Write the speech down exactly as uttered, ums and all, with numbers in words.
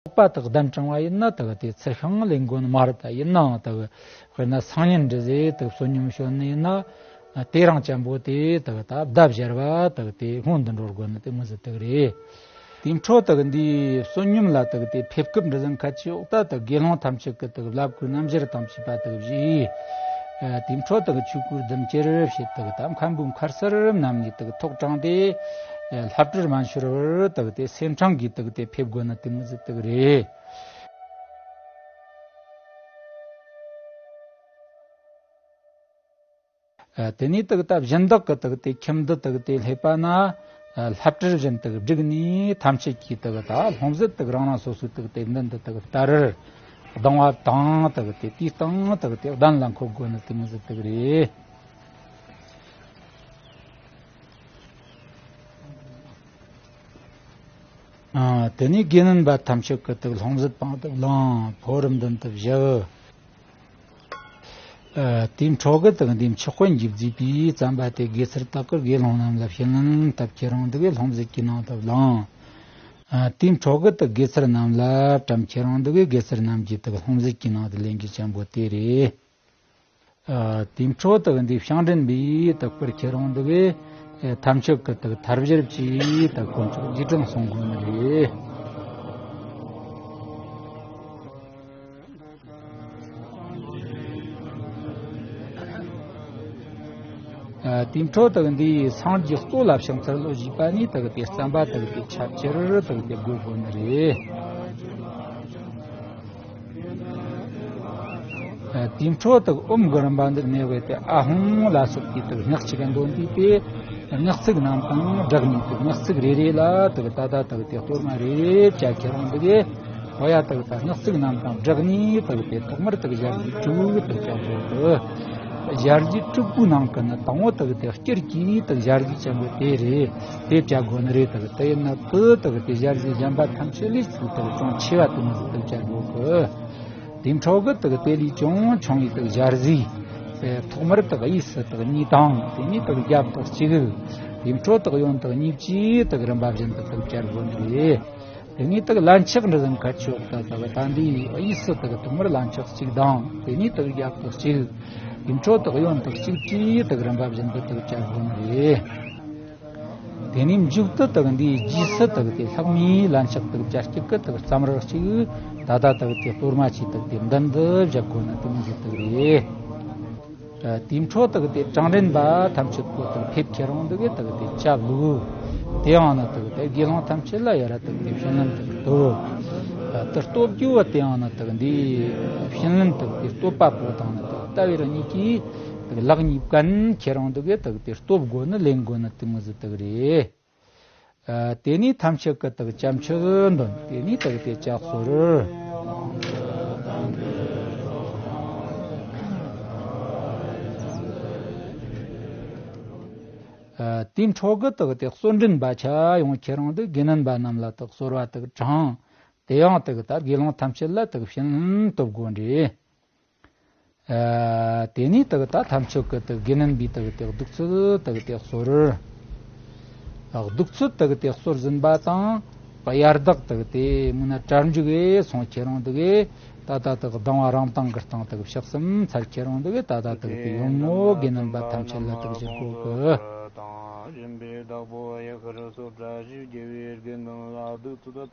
ཚོགས་པ་དག་གདན་དྲངས་པ་ཡིན་ན་དག་དེ་ཚུར་ཤིང་ལེན་དགོས་ནི་མ་རེད། ད་ཡིན་ནའང་དག་དཔེར་ན་སང་ཉིན་འདྲ་ཟེ་དག་བསོད་སྙོམས་བྱོན་ནི་ཡིན་ན། དེ་རིང་ཅན་པོ་དེ་དག་ད་བརྡ་སྦྱར་བ་དག་དེ་སྔོན་དུ་འགྲོ་དགོས་ནི་དེ་མི་ཟེར་དག་རེད། དེའི་འཕྲོ་དག་འདིའི་བསོད་སྙོམས་ལ་དག་དེ་ཕེབས་སྐབས་འདྲ་ཟན་ཁ་ཆེ་འོག་ད་དག་དགེ་སློང་ཐམས་ཅད་ཀྱི་དག་བླ་བསྐུལ་རྣམ་གཞལ་དང་བཅས་པ་དག་བཞེས། དེའི་འཕྲོ་དག་ཆོས་སྐོར་ཟླུམ་གྱེར་བྱེད་དག་ད་མཁན་པོ་མཁར་གསར་རྣམས་ནས་དག་ཐོག་དྲངས་ཏེ། ལྷ་བྲིར་མ་འཆོར་བར་དག་དེ་སེམས་ཕྲེང་གིས་དག་དེ་ཕེབས་དགོས་ནི་དེ་མི་ཟེར་དག་རེད། དེ་ནས་དག་ད་སྦྱིན་བདག་གི་དག་དེ་ཁྱིམ་དུ་དག་དེ་སླེབས་པ་ན། ལྷ་བྲིར་བཞིན་དག་བསྒྲིགས་ནས་ཐམས་ཅད་ཀྱིས་དག་ད་ལྷུང་བཟེད་དག་རང་རང་སོ་སོའི་དག་དེ་མདུན་དུ་དག་བསྟར། གདིང་བ་དང་དག་དེ་དེའི་སྟེང་དག་དེ་གདན་ལ་འཁོད་དགོས་ནི་དེ་མི་ཟེར་དག་རེད། དེ་ནས་དགེ་འདུན་པ་ཐམས་ཅད་ཀྱིས་དག་ལྷུང་བཟེད་པང་དུ་བླངས། ཕོ་རབ་མདུན་དུ་བཞག་དེའི་འཕྲོ་གི་དག་འདི་མཆོག་དཔོན་གྱིས་བརྫིས་པའི་བརྩམས་པ་དེ་དགེ་ཚུལ་དག་གིས་དགེ་སློང་རྣམས་ལ་ཕྱིར་ལེན་སྟབས་ཁྱེད་རང་འདི་གའི་ལྷུང་བཟེད་ཀྱི་ནང་དུ་བླངས། དེའི་འཕྲོ་གི་དག་དགེ་ཚུལ་རྣམས་ལ་བཀྲམ། ཁྱེད་རང་འདི་གའི་དགེ་ཚུལ་རྣམས་ཀྱིས་དག་ལྷུང་བཟེད་ཀྱི་ནང་དུ་ལེན་རྒྱུ་ཅན་པོ་དེ་རེད། དེའི་འཕྲོ་དག་འདི་བྱང་འདྲེན་པའི་དག་པར་ཁྱེད་རང་འདི་གའི་ཐམས་ཅད་ཀྱི་དག་ཐར་བྱར་གྱིས་དག་དཀོན་མཆོག་རྗེས་དྲན་གསུང་དགོས་ནི་རེད། དེའི་འཕྲོ་དག་འདིའི་སངས་རྒྱས་གཙོ་ལ་ཕྱག་འཚལ་ལོ་ཞེས་པ་ནི་དག་དེ་བརྩམས་པ་དག་དེ་ཆབས་ཅིག་དག་དེ་དགོས་དགོས་ནི་རེད། དེའི་འཕྲོ་དག་ཨོཾ་གི་རིམ་པ་འདི་གནས་པའི་དེ་ཨ་ཧོང་ལ་སོགས་པའི་དག་སྔགས་ཅིག་ག་འདོན་དུས་དེ། སྔགས་ཚིག་རྣམས་དང་སྦྲགས་ནས་དེ་སྔགས་ཚིག་རེ་རེ་ལ་དག་ད་ལྟ་དག་དེ་གཏོར་མ་རེ་བྱ། ཁྱེད་རང་འདི་གའི་ཧོ་ཡ་དག་ད་སྔགས་ཚིག་རྣམས་དང་སྦྲགས་ནས་དག་དེ་ཐོག་མར་དག་ཞལ་བཞེས་དྲུག་དག་བྱ་དགོས་ཀྱི། ཞལ་བཞེས་དྲུག་པོའི་ནང་གི་ནི་དང་པོ་དག་དེ་སྤྱིར་གྱི་དག་ཞལ་བཞེས་ཅན་པོ་དེ་རེད། དེ་བྱ་དགོས་ནི་རེད། དག་དེ་ཡིན་ན་དེ་དག་དེ་ཞལ་བཞེས་གཞན་པ་ཐམས་ཅད་ལས་ཚིག་དག་ཅུང་ཆེ་བ་དེ་མི་ཟིག་དག་བྱ་དགོས་ཀྱི། དེའི་འཕྲོ་གི་དག་དེ་ལས་ཅུང་ཆུང་བའི་དག་ཞལ་བཞེས། ཐོག་མར་དག་གཡས་སུ་དག་གཉིས་དང་། དེ་ནས་དག་རྒྱབ་དག་གཅིག། དེའི་འཕྲོ་དག་གཡོན་དག་གཉིས་ཀྱིས་དག་རིམ་པ་བཞིན་དུ་དག་བྱ་དགོས་ནི་རེད། དེ་ནས་དག་ལན་ཆགས་འདྲ་ཟིན་ཁ་ཆོག་ད་དག་ད་འདི་གཡས་སུ་དག་ཐོག་མར་ལན་ཆགས་གཅིག་དང་། དེ་ནས་དག་རྒྱབ་དག་གཅིག། དེའི་འཕྲོ་དག་གཡོན་དག་གཅིག་གིས་དག་རིམ་པ་བཞིན་དུ་དག་བྱ་དགོས་ནི་རེད། དེ་ནས་མཇུག་ཏུ་དག་འདིའི་རྗེས་སུ་དག་དེ་ལྷག་མའི་ལན་ཆགས་དག་བརྒྱད་གཅིག་གི་དག་བརྩམ་རག་གཅིག། ད་ལྟ་དག་དེ་གཏོར་མ་ཆེ་དག་དེ་མདུན་དུ་བཞག་དགོས་ནི་དེ་མི་ཟེར་དག་རེད། དེའི་འཕྲོ་དག་དེ་གྲངས་འདྲེན་པ་ཐམས་ཅད་པོ་དག་ཕེབས། ཁྱེད་རང་འདི་གའི་དག་དེ་ཆབ་ལུགས། དེ་ཡང་ནི་དག་དེ་དགེ་སློང་ཐམས་ཅད་ལ་ཡར་དག་དེ་ཕྱིར་ལེན་དག་སྟོབ། དེ་སྟོབ་རྒྱུ་བ་དེ་ཡང་ནི་དག་འདི་ཕྱིར་ལེན་དག་དེ་སྟོབ་པ་པོ་དང་ནི་དག་ལྟ་བའི་རང་ཉིད་ཀྱིས་དག་ལག་གཉིས་ཀ་ཁྱེད་རང་འདི་གའི་དག་དེ་སྟོབ་དགོས་ནི་ལེན་དགོས་ནི་དེ་མི་ཟེར་དག་རེད། ཨ། དེ་ནས་ཐམས་ཅད་ཀྱི་དག་བྱམས་ཆོས་འདོན། དེ་ནས་དག་དེ་ལྕགས་གསོལ། ཨ། དེའི་འཕྲོ་གི་དག་དེ་གསོལ་འདྲེན་པ་ཆ་ཡང་ཁྱེད་རང་འདི་དགེ་འདུན་པ་རྣམས་ལ་དག་གསོལ་བ་དག་དྲངས། དེ་ཡང་དག་ད་དགེ་སློང་ཐམས་ཅད་ལ་དག་ཕྱིར་ལེན་སྟོབ་དགོས་འདྲེ། ཨ། དེ་ནས་དག་ད་ཐམས་ཅད་ཀྱི་དག་དགེ་འདུན་པའི་དག་དེ་གདུགས་ཚོད་དག་དེ་གསོལ། གདུགས་ཚོད་དག་དེ་གསོལ་ཟིན་པ་དང་། དབྱར་ཟླ་དག་དེ་མིན་ན་གྲར་འཇུག་གི་སོང་ཁྱེད་རང་འདི་གའི་ད་ལྟ་དག་གདིང་བ་རང་དང་གི་སྟེང་དག་ཕྱག་གསུམ་འཚལ། ཁྱེད་རང་འདི་གའི་ད་ལྟ་དག་དེ་ཡོན་མོ་དགེ་འདུན་པ་ཐམས་ཅད་ལ་དག་བཞེས་དགོས་ཀྱི། དང་སྦྱིན་པའི་བདག་པོ་ཡ་ཤར་སོགས་བཀྲ་ཤིས་རྒྱལ་བའི་དགེ་འདུན་ལ་གདུགས་ཚོད་ཕར།